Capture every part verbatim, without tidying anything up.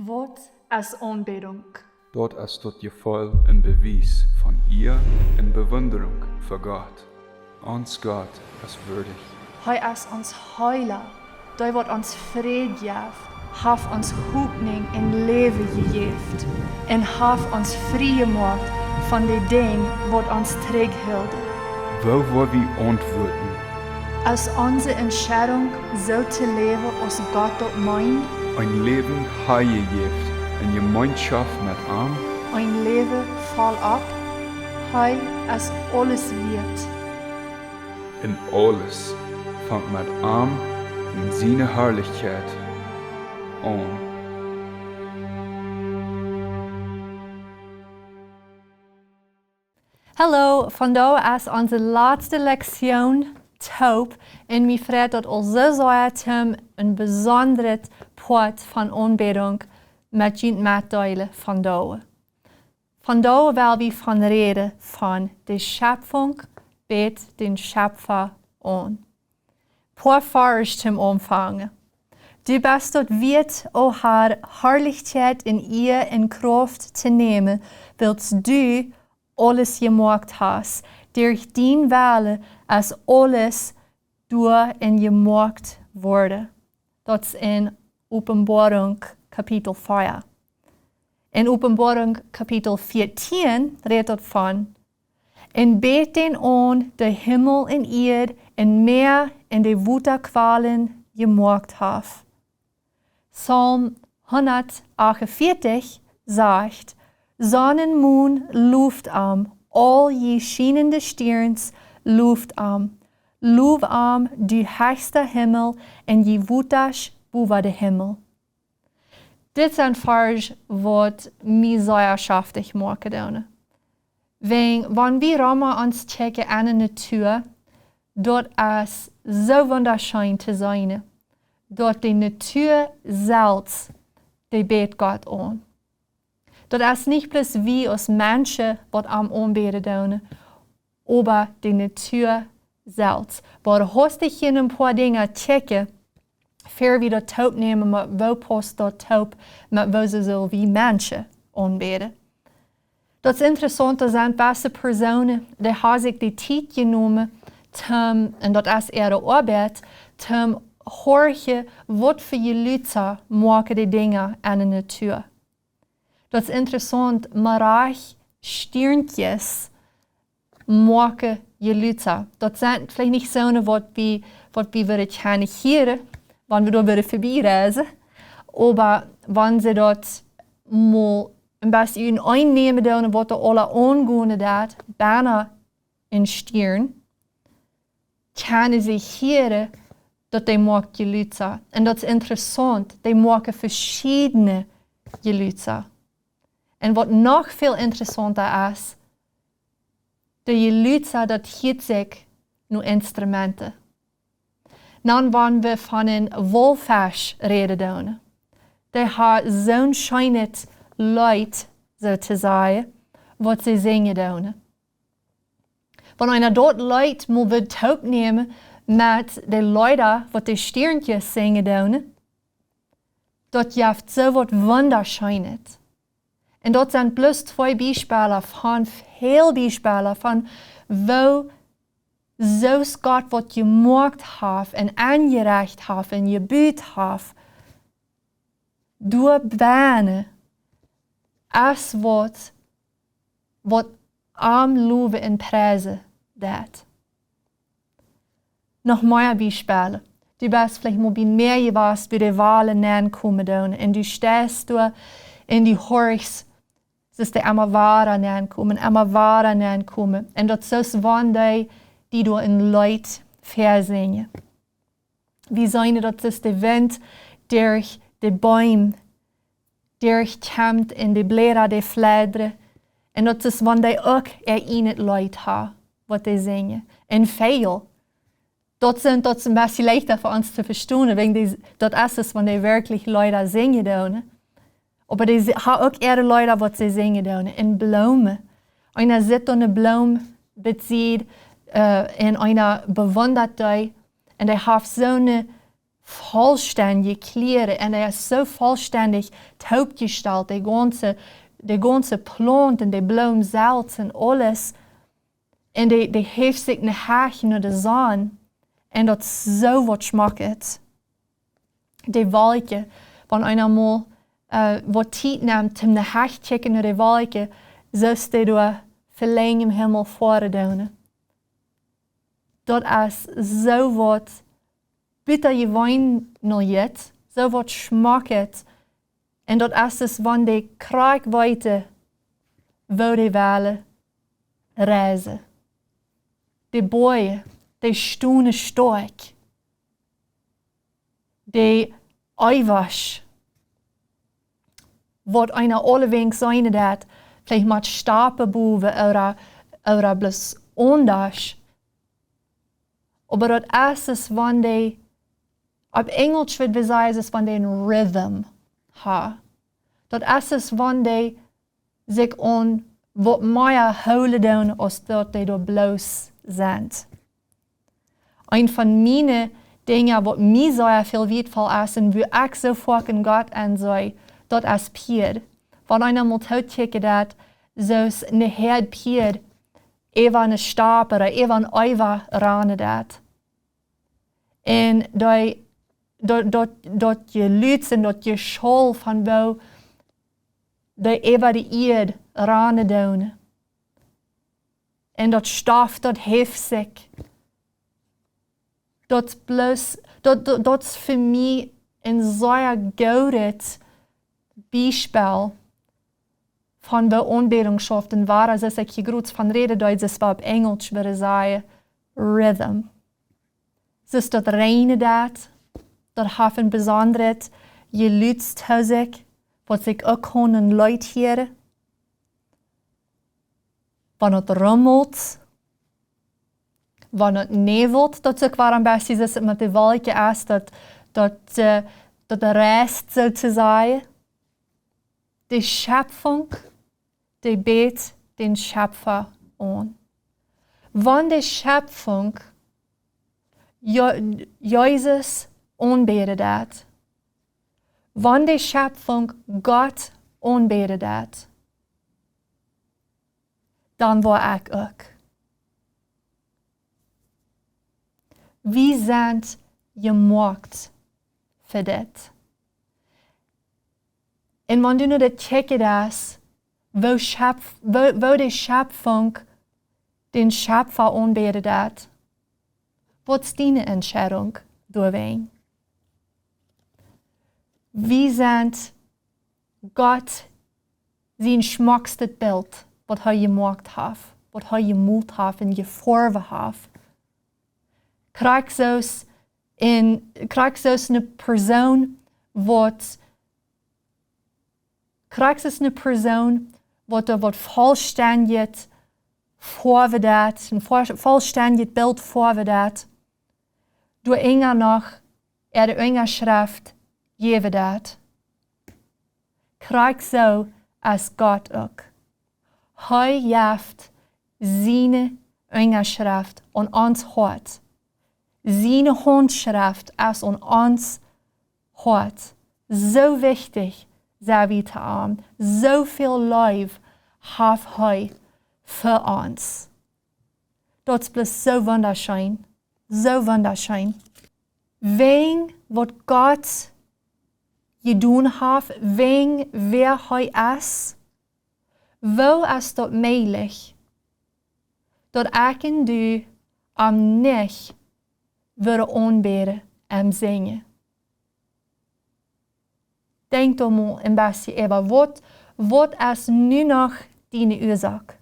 Waut es Aunbädunk? Daut es daut Jefeel un Bewies von Iea un Bewunderunk fa Gott. Ons Gott es wieedich. Hee es ons Heela, dee waut ons Fräd jeft, haft ons Hopninj un Läwen jejäft un haft ons frie jemoakt von de Dinj waut ons trigjhilden. Woo woa wie auntwuaden? Es onse Entscheidunk, soo to läwen aus Gott daut meent? Een Läwen hajejäft en Jemeenschoft met am? Een Läwen voll opp. Hee es aules wieet. Un aules fangt met am un siene Harlichkjeit aun. Hallo, vondoag es onse latste Lektion toop un mie freit daut aul soo sea, toom een besondret Poat von Aunbädunk met junt metdeelen vondoag. Vondoag well wie von räden von de Schepfunk bät dän Schepfa aun. Poa Varsch toom aunfangen. Du best daut wieet, o Har, Harlichkjeit un Iea un Krauft to nämen, wiels du aules jemoakt hast. Derch dienen Wellen es aules doa un jemoakt worden. Daut es en Openboarunk Kapitel vea. En Openboarunk Kapitel vieetieen rät daut von: Un bät dän aun, dee Himmel un Ieed un Mäa un de Wotakwalen jemoakt haft. Psalm hundat acht un vieetich sajcht: Sonn un Mon, loft am, aul jie schienende Stierns, loft am. Low am, du hechsta Himmel, un jie Wotasch bowa dän Himmel. Dit sent Varsch waut mie sea schaftich moaken doonen. Wan, wan wie rom ons kjikjen enne Natua, daut es soo wundascheen to seenen, daut de Natua selfst, dee bät Gott aun. Daut es nich bloos wie aus Menschen waut am aunbäden doonen, oba de Natua selfst. Oba haustich hia een poa Dinja kjikjen, ea wie daut toop nämen, oba woo pausst daut toop met woo see sell wie Menschen aunbäden? Daut es interessaunt, doa sent beste Persoonen, dee haben sikj de Tiet jenomen, toom, un daut es äare Oabeit, toom horchen, waut fa Jeluta moaken de Dinja enne Natua. Daut es interessaunt, mau rajcht Stiernkjes moaken Jeluta. Daut sent veleicht nich soone waut wie, waut wie wudden kjennen hieren, wan wie doa wudden verbie reisen. Oba wan see daut mol een bät enenämen doonen, waut doa aula aungonen deit, bie een Stiern, kjennen see hieren, daut dee moakt Jeluta. Un daut es interessaunt, dee moaken veschiedne Jeluta. Un waut noch väl interessaunta es, de Jeluta, daut hieet sikj no Instrumenten. Dan wan wie von een Waulfisch räden doonen, dee haft soon scheenet Leet, soo to sajen, waut see sinjen doonen. Wan eena daut Leet mol wudd toop nämen met de Leeda waut de Stiernkjes sinjen doonen, daut jeft soo waut wundascheenet. Un daut sent bloos twee Biespels von väl Biespels von woo soo Gott waut jemoakt haft un enjerecht haft un jebut haft, doa bennen es waut, waut am lowen un priesen deit. Noch mea Biespels. Du best veleicht mol bie een Mäa jewast, wua de Walen nenkomen doonen. Un du steist doa un du horchst, daut dee emma wada nenkomen, emma wada nenkomen. Un daut es soo aus wan dee die doa een Leet väasinjen. Wie seenen, daut es de Wint derch de Beem derchkjemt un de Bläda dee fladdren. Un daut es wan dee uk äa ieejnet Leet haben, waut dee sinjen. Un Väajel. Daut sent, daut es een bät leichta fa ons to vestonen, wäajen dee, daut es wan dee werkjlich Leeda sinjen doonen. Oba dee si-, haben uk äare Leeda waut see sinjen doonen. Un Bloomen. Eena sitt eene Bloom bie sikj, äh, un eena bewundat dee. Un dee haft soone vollstendje Kjleeda un hee es soo vollstendich toopjestalt, de gaunze, de gaunze Plaunten, de Bloomen selfst un aules. Un dee, dee heeft sikj ne Hecht no de Sonn. Un daut es soo waut schmocket. De Wolkjen, wan eena mol, äh, waut Tiet nemt, om ne Hecht kjikjen no de Wolkjen, soo aus dee doa velenjd em Himmel foaren doonen. Daut es soo waut butajeweeneljet, soo waut schmocket. Un daut es daut, wan dee krakjt weeten, woo dee wellen reisen. De Boaj, dee stonen stoakj. De Eewasch, waut eena aulewäajen seenen deit, veleicht met Stapen bowen ooda, ooda bloos aundasch. Oba daut es daut, wan dee, opp Enjelsch wudd wie sajen, es daut, wan dee een rhythm haben. Daut es daut, wan dee sikj aun waut mea hoolen doonen, aus daut dee doa bloos sent. Eent von miene Dinja, waut mie sea väl wieetvoll es un wua ekj soo foaken Gott aunseenen doo, daut es Pieed. Wan eena mol tookjikjen deit, soo aus ne Häad Pieed äwa ne Stap ooda äwa een Eewa ranen deit. Un dee, daut, daut, daut Jelud un daut Jeschaul von woo dee äwa de Ieed ranen doonen. Un daut Stoff, daut heeft sikj. Daut bloos, daut, daut, daut es fa mie een sea goodet Biespel von woo Aunbädunk schauft un woo, aus ekj hia krakjt von räden deed, es waut opp Enjelsch wudd wie sajen, rhythm. Soo aus daut räajnen deit, daut haft een besondret Jelud to sikj, waut sikj uk kaun een Leet hieren. Wan daut rummelt, wan daut näwelt, daut es uk wuarom best du soo met de Wolkjen es, daut, daut, äh, daut reist soo to sajen. De Schöpfung, dee bät dän Schöpfa aun. Wan de Schöpfung Je-, Jesus aunbäden deit, wan de Schöpfung Gott aunbäden deit, dan woa ekj uk. Wie sent jemoakt fa dit. Un wan du nu daut kjikjen deist, woo Schöpf-, woo, woo de Schöpfung dän Schöpfa aunbäden deit, waut es diene Entscheidung doawäajen? Wie sent Gott sien schmockstet Bilt, waut hee jemoakt haft, waut hee jemolt haft un jefoawen haft. Krakjt soo aus een, krakjt soo aus ne Persoon waut, krakjt soo aus ne Persoon waut doa waut vollstendjet foawen deit, een vo-, vollstendjet Bilt foawen deit, doa enja noch äare Unjaschreft jäwen deit. Krakjt soo es Gott uk. Hee jeft siene Unjaschreft aun ons Hoat. Siene Haundschreft es aun ons Hoat. Soo wichtich sent wie to am. Soo väl Leew haft hee fa ons. Daut es bloos soo wundascheen. Soo wundascheen. Wäajen waut Gott jedonen haft, wäajen wäa hee es, woo es daut mäajlich, daut ekj un du am nich wudden aunbäden un sinjen? Denkj doa mol een bät äwa, waut, waut es nu noch diene Uasoak?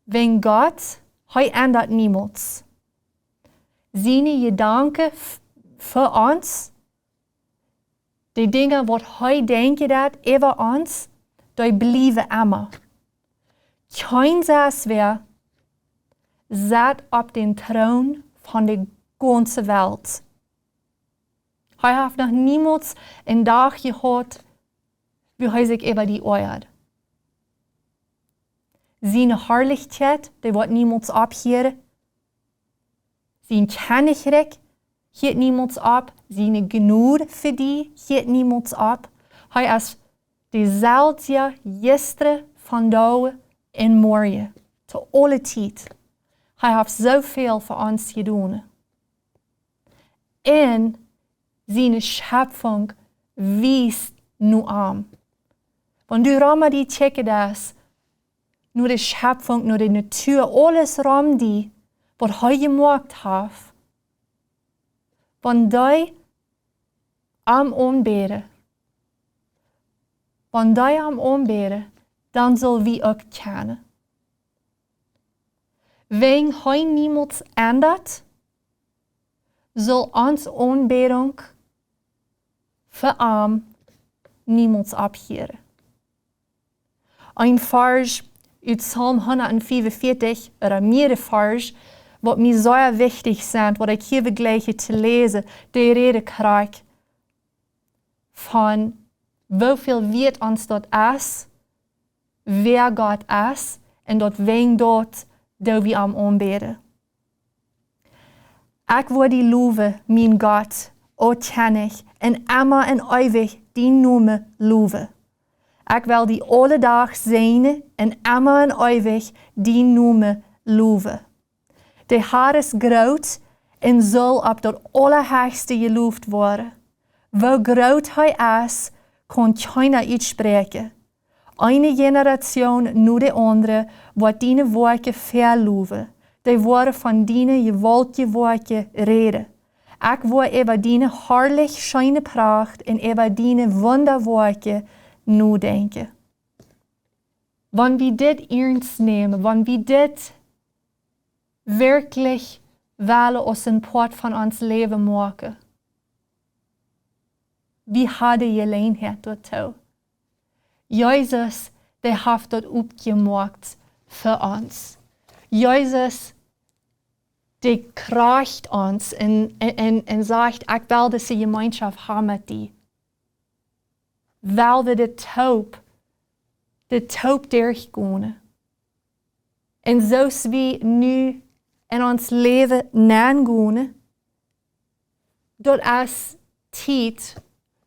Wäajen Gott, hee endat niemols. Siene Jedanken f-, fa ons, de Dinja waut hee denkjen deit äwa ons, dee bliewen emma. Kjeen sestwäa sett opp dän Troon von de gaunze Welt. Hee haft noch niemols een Dach jehaut, wua hee sikj äwa die oajat. Siene Harlichkjeit, dee woat niemols opphieren. Sien Kjennichrikj, Hieet niemols opp. Siene Jnod fa die hieet niemols opp. Hee es deselwja jistren, vondoag un morjen, to aule Tiet. Hee haft soo väl fa ons jedonen. Un siene Schepfunk wiest no am. Wan du rom die kjikjen deist, no de Schepfunk, no de Natua, aules rom die, waut hee jemoakt haft, wan dee am aunbäden, wan dee am aunbäden, dan sell wie uk kjennen. Wan hee niemols endat, sell ons Aunbädunk fa am niemols opphieren. Een Varsch ut Psalm hundat fiefunvieetich, ooda mearere Varsch, waut mie sea wichtich sent, waut ekj hia well jlikjen to läsen, dee räden krakjt von woo väl wieet ons daut es, wäa Gott es, un daut wäajen daut, daut wie am aunbäden. Ekj woa die lowen, mien Gott, o Kjennich, un emma un eewich dienen Nomen lowen. Ekj well die aule Doag säajnen un emma un eewich dienen Nomen lowen. De Har es groot un sell opp daut aulahechste jelowt woaren. Woo groot hee es, kaun kjeena utspräakjen. Eene Jeneratioon no de aundre woat diene Woakjen väalowen, dee woaren von diene jewaultje Woakjen räden. Ekj woa äwa diene harlich scheene Pracht un äwa diene Wundawoakjen nodenkjen. Wan wie dit ernst nämen, wan wie dit werkjlich wellen aus een Poat von ons Läwen moaken, wie haben de Jeläajenheit doatoo. Jesus, dee haft daut oppjemoakt fa ons. Jesus, dee kjricht ons un, un, un, un sajcht: "Ekj well dise Jemeenschoft haben met die." Well wie dit toop, dit toop derchgonen. Un soo aus wie nu en ons Läwen nengonen, daut es Tiet,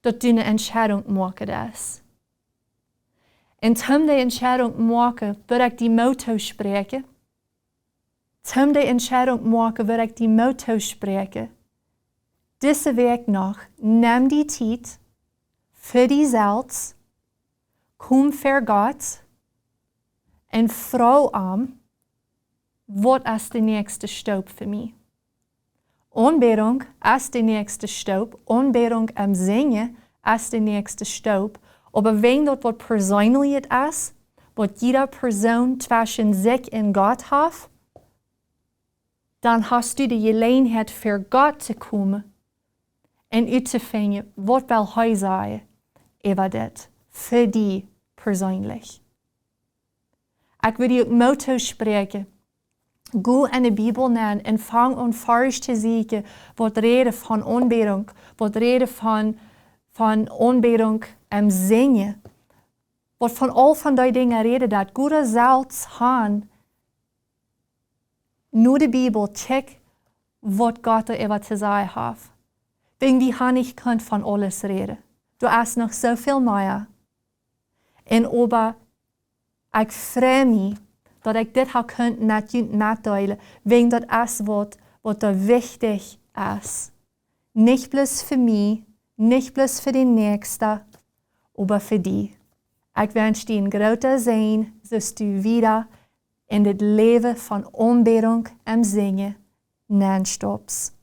daut du eene Entscheidunk moaken deist. Un toom dee Entscheidunk moaken, well ekj die Moot toospräakjen. Toom dee Entscheidunk moaken, well ekj die Moot toospräakjen. Dise Wäakj noch, nem die Tiet fa die selfst, komm ver Gott un froag am: "Waut es de näakjste Stap fa mie?" Aunbädunk es de näakjste Stap, Aunbädunk em Sinjen es de näakjste Stap, oba wan daut waut Perseenlichet es, waut jieda Persoon tweschen sikj un Gott haft, dan hast du de Jeläajenheit ver Gott to komen un uttofinjen, waut well hee sajen äwa dit, fa die perseenlich. Ekj well die uk Moot toospräakjen. Go en de Bibel nen un fang aun Varsch to sieekjen, waut räden von Aunbädunk, waut räden von, von Aunbädunk em Sinjen, waut von aul von dee Dinja räden, daut Gott selfst han no de Bibel, check waut Gott doa äwa to sajen haft. Wäajen wie han nich kunt von aules räden. Doa es noch soo väl mea. Un oba ekj frei mie, daut ekj dit ha kunt met junt metdeelen, wäajen daut es waut, waut doa wichtich es. Nich bloos fa mie, nich bloos fa dän Näakjsten, oba fa die. Ekj wensch die een grooten Säajen, soo aus du wieda en dit Läwen von Aunbädunk em Sinjen nenstaupst.